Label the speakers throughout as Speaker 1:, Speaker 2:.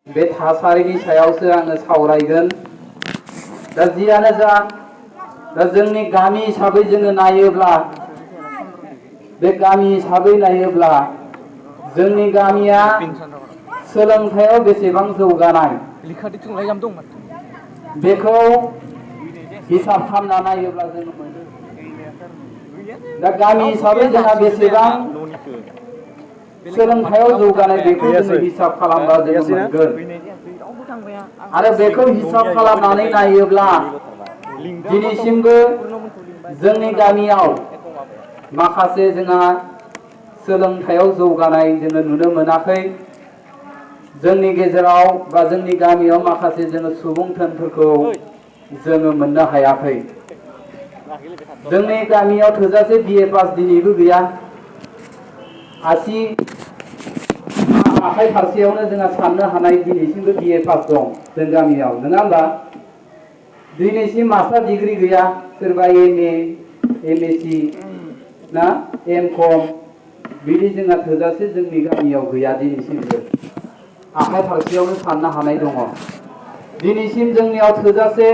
Speaker 1: बे थासारिनि सायावसो आङो सावरायगोन। दा जियानो जा, दा जोंनि गामि हिसाबै जोङो नायोब्ला, बे गामि हिसाबै नायोब्ला जोंनि गामिया सोलोंथायाव बेसेबां जौगानाय बेखौ हिसाब खालामना नायोब्ला जोङो मोनो। दा गामि हिसाबै जोंहा बेसेबां सोलोंथायाव जौगानाय बेखौ जोङो हिसाब खालामबा जोङो मोनगोन। आरो बेखौ हिसाब खालामनानै नायोब्ला दिनैसिमबो जोंनि गामियाव माखासे जोंहा सोलोंथायाव जौगानाय जोङो नुनो मोनाखै। जोंनि गेजेराव बा जोंनि गामियाव माखासे जोङो सुबुं धोनफोरखौ जोङो मोननो हायाखै। जोंनि गामियाव थोजासे BA पास दिनैबो गैया। आखाइ फारसेयावनो जोंहा साननो हानाय दिनैसिमबो BA पास दं जों गामियाव, नङा होमबा? दिनैसिम मास्टार डिग्री गैया, सोरबा MA, MSc ना M.Com बिदि जोंहा थोजासे जोंनि गामियाव गैया दिनैसिमबो। आखाइ फारसेयावनो साननो हानाय दङ। दिनैसिम जोंनियाव थोजासे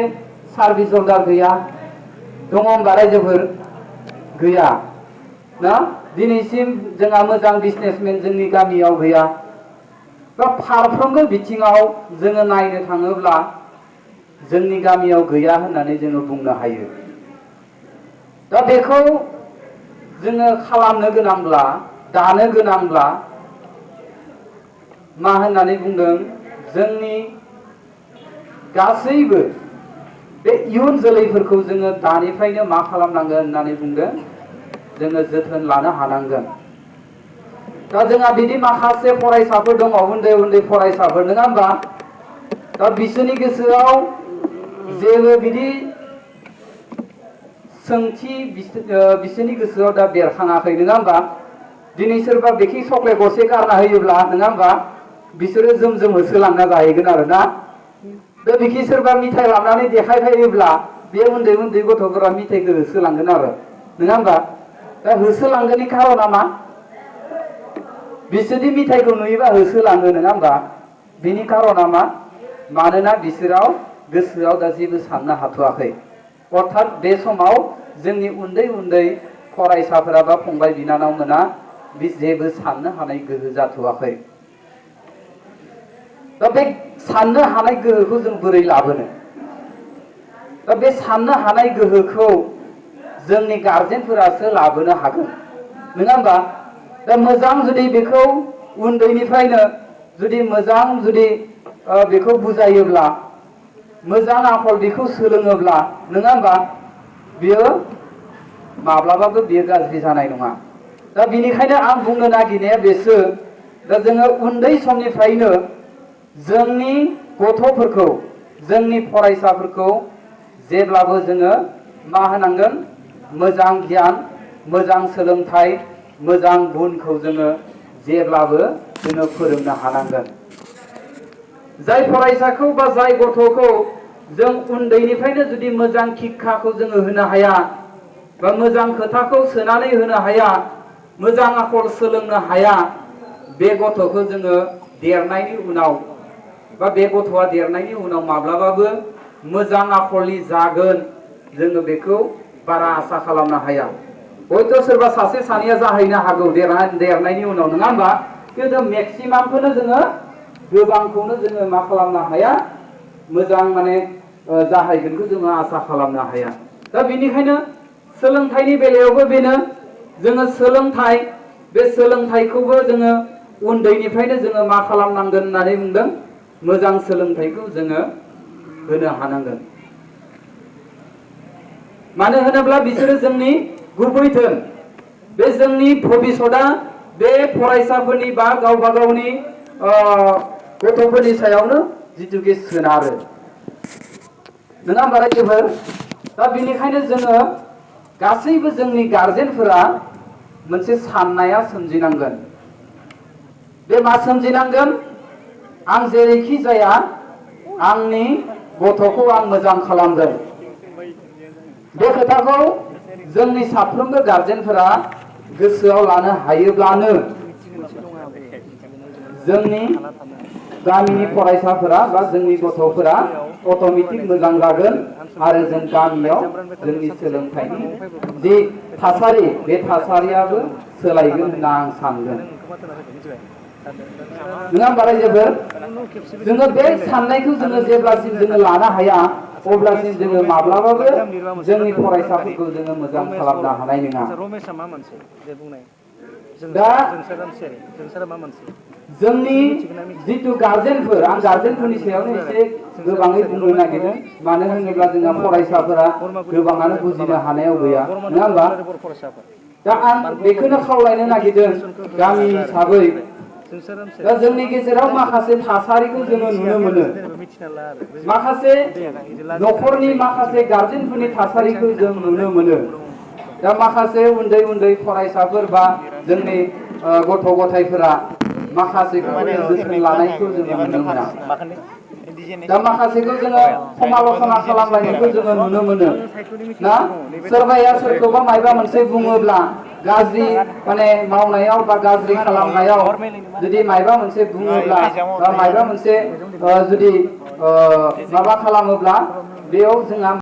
Speaker 1: सार्भिस हल्डार गैया। दङ होनबा रायजोफोर? गैया ना? दिनैसिम जोंहा मोजां बिजनेसमेन जोंनि गामियाव गैया। दा फारफ्रोमबो बिथिङाव जोङो नायनो थाङोब्ला जोंनि गामियाव गैया होननानै जोङो बुंनो हायो। दा बेखौ जोङो खालामनो गोनांब्ला, दानो गोनांब्ला मा होननानै बुंदों, जोंनि गासैबो बे इयुन जोलैफोरखौ जोङो दानिफ्रायनो मा खालामनांगोन होननानै बुंदों, जोङो जोथोन लानो हानांगोन। दा जोंहा बिदि माखासे फरायसाफोर दङ, उन्दै उन्दै फरायसाफोर, नङा होमबा? दा बिसोरनि गोसोआव जेबो बिदि सोंथि बिसोरनि गोसोआव दा बेरखाङाखै, नङा होमबा? दिनै सोरबा बेखि चक्लेट गरसे गारना होयोब्ला, नङा होमबा, बिसोरो जोम जोम होसोलांना जाहैगोन आरो ना। दा बिखि सोरबा मिथाइ लानानै देखायफैयोब्ला बे उन्दै उन्दै गथ'फोरा मिथाइखौ होसोलांगोन आरो, नङा होमबा? दा होसोलांगोननि खारना मा? बिसोरनि मिथाइखौ नुयोबा होसोलाङो, नङा होमबा? बिनि खारना मा? मानोना बिसोराव गोसोआव दा जेबो साननो हाथ'वाखै। अर्थात बे समाव जोंनि उन्दै उन्दै फरायसाफोरा बा फंबाय बिनानाव मोना बे जेबो साननो हानाय गोहो जाथ'वाखै। दा बे साननो हानाय गोहोखौ जों बोरै लाबोनो? दा बे साननो हानाय गोहोखौ जोंनि गारजेनफोरासो लाबोनो हागोन, नङा होमबा? दा मोजां जुदि बेखौ उन्दैनिफ्रायनो जुदि मोजां बेखौ बुजायोब्ला, मोजां आखल बेखौ सोलोङोब्ला, नङा होमबा, बियो माब्लाबाबो बियो गाज्रि जानाय नङा। दा बेनिखायनो आं बुंनो नागिरनाया बेसो, दा जोङो उन्दै समनिफ्रायनो जोंनि गथ'फोरखौ, जोंनि फरायसाफोरखौ जेब्लाबो जोङो मा होनांगोन? मोजां गियान, मोजां सोलोंथाइ, मोजां गुनखौ जोङो जेब्लाबो जोङो फोरोंनो हानांगोन। जाय फरायसाखौ बा जाय गथ'खौ जों उन्दैनिफ्रायनो जुदि मोजां शिक्षाखौ जोङो होनो हाया, बा मोजां खोथाखौ सोनानै होनो हाया, मोजां आखल सोलोंनो हाया, बे गथ'खौ जोङो देरनायनि उनाव बा बे गथ'आ देरनायनि उनाव माब्लाबाबो मोजां आखलनि जागोन जोङो बेखौ बारा आसा खालामनो हाया। हयथ' सोरबा सासे सानैया जाहैनो हागौ देरनायनि उनाव, नङा होमबा? खिन्थु मेक्सिमामखौनो जोङो, गोबांखौनो जोङो मा खालामनो हाया? मोजां माने जाहैगोनखौ जोङो आसा खालामनो हाया। दा बेनिखायनो सोलोंथाइनि बेलायावबो बेनो, जोङो सोलोंथाइ, बे सोलोंथाइखौबो जोङो उन्दैनिफ्रायनो जोङो मा खालामनांगोन होननानै बुंदों? मोजां सोलोंथाइखौ जोङो होनो हानांगोन। मानो होनोब्ला बिसोरो जोंनि गुबै धोन। बे जोंनि भबिसतआ बे फरायसाफोरनि बा गावबा गावनि गथ'फोरनि सायावनो जिथुके सोनारो, नङा होमबा रायजोफोर? दा बेनिखायनो जोङो गासैबो जोंनि गारजेनफोरा मोनसे साननाया सोमजिनांगोन। बे मा सोमजिनांगोन? आं जेरैखि जाया आंनि गथ'खौ आं मोजां खालामगोन। बे खोथाखौ जोंनि साफ्रोमबो गारजेनफोरा गोसोआव लानो हायोब्लानो जोंनि गामिनि फरायसाफोरा बा जोंनि गथ'फोरा अट'मेटिक मोजां जागोन आरो जों गामियाव जोंनि सोलोंथाइनि जि थासारि बे थासारियाबो सोलायगोन होनना आं सानगोन। नङा होमबा रायजोफोर? जोङो बे साननायखौ जोङो जेब्लासिम जोङो लानो हाया अब्लासिम जोङो माब्लाबाबो जोंनि फरायसाफोरखौ जोङो मोजां खालामनो हानाय नङा। दा जोंनि जिथु गार्जेनफोर, आं गार्जेनफोरनि सायावनो एसे गोबाङै बुंनो नागिरदों। मानो होनोब्ला जोंहा फरायसाफोरा गोबाङानो बुजिनो हानायाव गैया, नङा होमबा? दा आं बेखौनो खावलायनो नागिरदों गामि हिसाबै, दा जोंनि गेजेराव माखासे थासारिखौ जोङो नुनो मोनो, माखासे न'खरनि माखासे गार्जेनफोरनि थासारिखौ जों नुनो मोनो। दा माखासे उन्दै उन्दै फरायसाफोर बा जोंनि गथ' गथायफोरा माखासेखौ जोथोन लानायखौ जोङो नुनो मोना। दा माखासेखौ जोङो समाल'सना खालामलायनायखौ जोङो नुनो मोनो ना? सोरबाया सोरखौबा मायबा मोनसे बुङोब्ला गाज्रि माने मावनायाव बा गाज्रि खालामनायाव जुदि मायबा मोनसे बुङोब्ला बा मायबा मोनसे जुदि माबा खालामोब्ला बेयाव जोंहा